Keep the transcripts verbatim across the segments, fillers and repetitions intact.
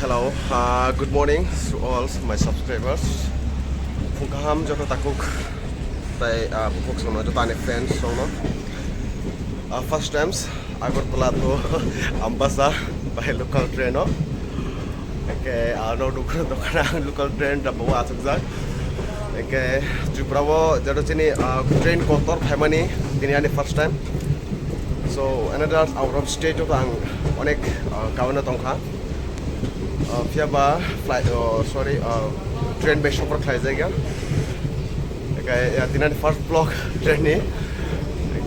Hello, uh, good morning to all my subscribers. Phung kaham joto takhuk tai, uh, bukhuk songno joto ani friends songno. Uh, first times Agartala to Ambassa by local train o. Eke ano dukra dokra local train da bawa asuk jak. Eke Tripura o joto chini, uh, train kotor phaimani tini ani first time. So another out of state o ang onek, uh, kauna tongkha. Uh, phiya ba flight, uh, sorry, uh, train bai sopor khlai jaiga. Eke, ya, tini ani first vlog train ni.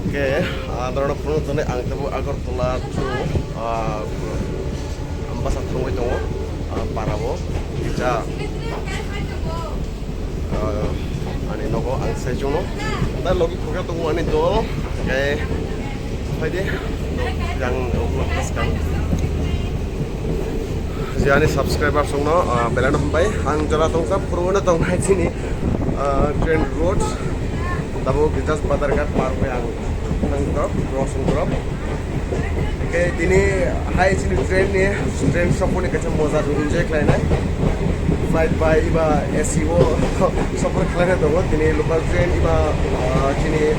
Eke, uh, norok phunuk tongni ang tabuk Agartala to, uh, Ambassa thangwi tongo, uh, para o. Kisa, uh, ani nogo ang saichung no. Tai logi khukya tongo ani dol. Eke, Phaidi, yang ulo bwskang. Je ani subscriber songno, ah, belai no hambai. Ang jora tongsa purbo no tongnai chini, ah, train road. Tabuk just Badharghat par bai ang nang drop, crossing drop. Oke, tini hai chini train ni, train soponi kaisa moja enjoy khlainai. Flight bai iba A C o sopor khlainai tongo. Tini local train iba, ah, chini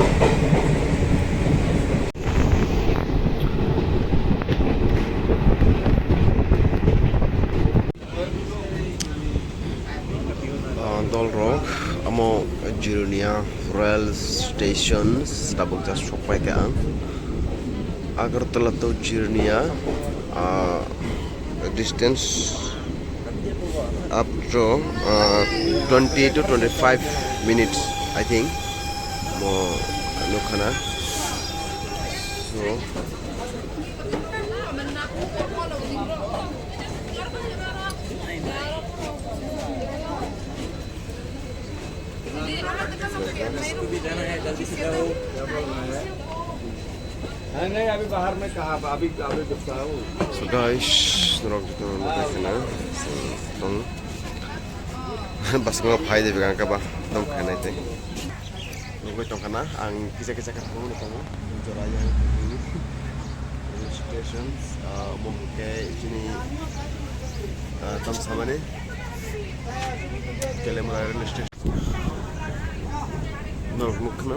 Ah, dol rok, amo Jironia rail station tabuk just sokpai kha ang. Agartala to Jironia, ah, distance up to, ah, twenty to twenty-five minutes, I think. Mo nukha na. So, नहीं, नहीं, अभी बाहर में कहाँ, अभी, अभी गुस्सा हूँ। So guys, norok joto no khaina. So, tong. Basma phai de bigang ka ba, tong khainai te. Nugwi tongkha na, ang kisa kisa khe phone tongo. Jora yang station, ah, omo hwnkhe chini, ah, tamsamani Kelemra railway station. Norok nukha na,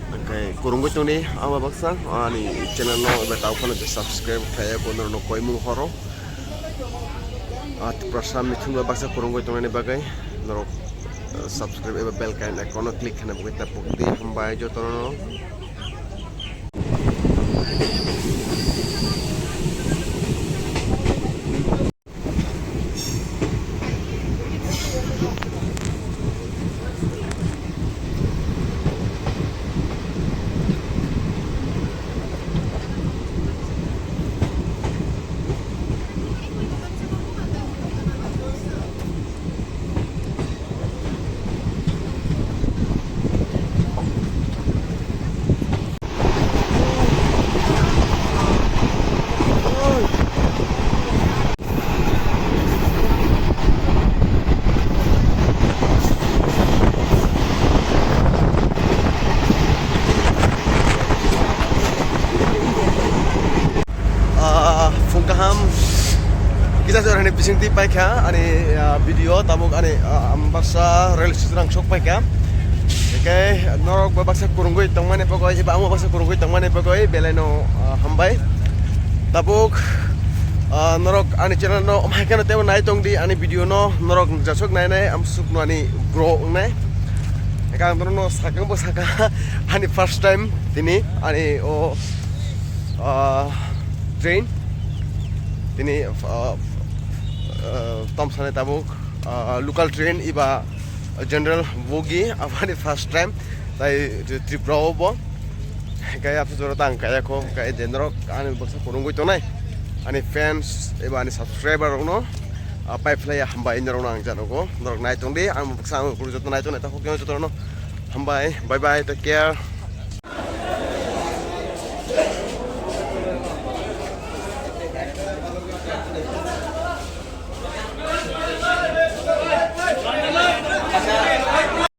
hwnkhe kwrwngwi tongni ama baksa, ani channel no eba tau phano subscribe khlai ya, norok no koimung horo. Ah, Tiprasa mithunba baksa kwrwngwi tongnani bagwi norok, ah, subscribe eba bell kain icon no click khaina bagwi tapuk di, hambai jotono. Ah, phung kaham kisa jora ni bising twi paikha ani, ah, video tabuk ani, ah, Ambassa rail station ang sok paikha. Eke norok bo baksa kwrwngwi tongmani bagwi eba amo baksa kwrwngwi tongmani bagwi belai no, ah, hambai. Tabuk, ah, norok ani channel no omhai kheno tebo nai tong di ani video no norok jasuk nai nai amsuk no ani grow wngnai. Eka ang norok no sakang bo saka ani first time tini ani o, ah, train tini, ah, ah, tom sanai tabuk, ah, local train iba general bogi abani first time tai Tripura o bo. Kaya apsu jora tang kaya kho kaya je norok ani baksa kwrwngwi tongnai ani fans eba ani subscriber rok no, ah, pai phlai hambai norok no ang janogo norok nai tong di ang baksa ang kuru joto nai tongnai ta hokhe joto no hambai bye bye take care.